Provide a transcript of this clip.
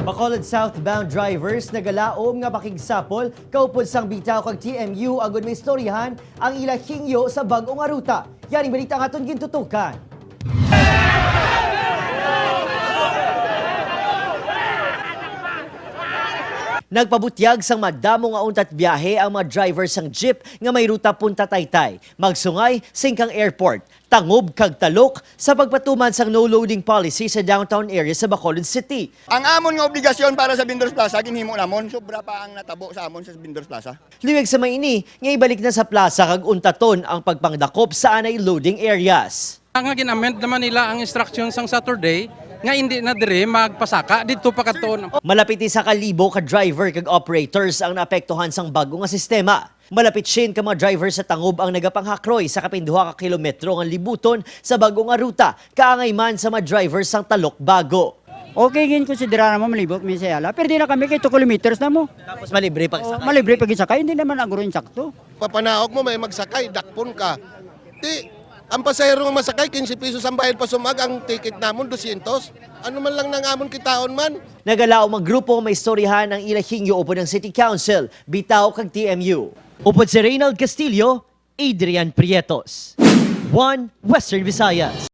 Bacolod southbound drivers nagalaom nga pakigsapol kaupod sang Bitaw kag TMU agud may istoryahan ang ila hingyo sa bag-o nga ruta. Yaring balita nga aton gintutukan. Nagpabutyag sang madamo nga untat biyahe ang mga driver sang jeep nga may ruta punta Taytay, Magsungay, Singkang Airport, Tangob kag Talok sa pagpatuman sang no loading policy sa downtown area sa Bacolod City. Ang amon nga obligasyon para sa Vendors Plaza, ginhimo namon. Sobra pa ang natabo sa amon sa Vendors Plaza. Liweg sa maini, nga ibalik na sa plaza kag untaton ang pagpangdakop sa anay loading areas. Nga ginamend naman nila ang instructions sang Saturday nga hindi na dire magpasaka didto pa kadtuon. Malapit isa ka libo ka driver kag operators ang naapektuhan sang bago nga sistema. Malapit sin ka mga driver sa Tangob ang nagapanghakroy sa kapinduha ka kilometro nga libuton sa bago nga ruta, kaangay man sa mga driver sang Talok Bago. Okay gin konsidera mo malibot mi sa yala. Pero di na kami kay 2 kilometers na mo. Tapos malibre pag Oh, malibre pag isakay, hindi naman agro insakto. Papanaog mo, may magsakay, dakpon ka. Di, ang pasahero nga masakay, 15 pesos ang bayad pa sumag, ang ticket namon, 200. Ano man lang nang amon kitaon man. Nagalaom ang grupo may istoryahan ang ila hingyo upod ng City Council, Bitaw kag TMU. Upod si Reynald Castillo, Adrian Prietos. One Western Visayas.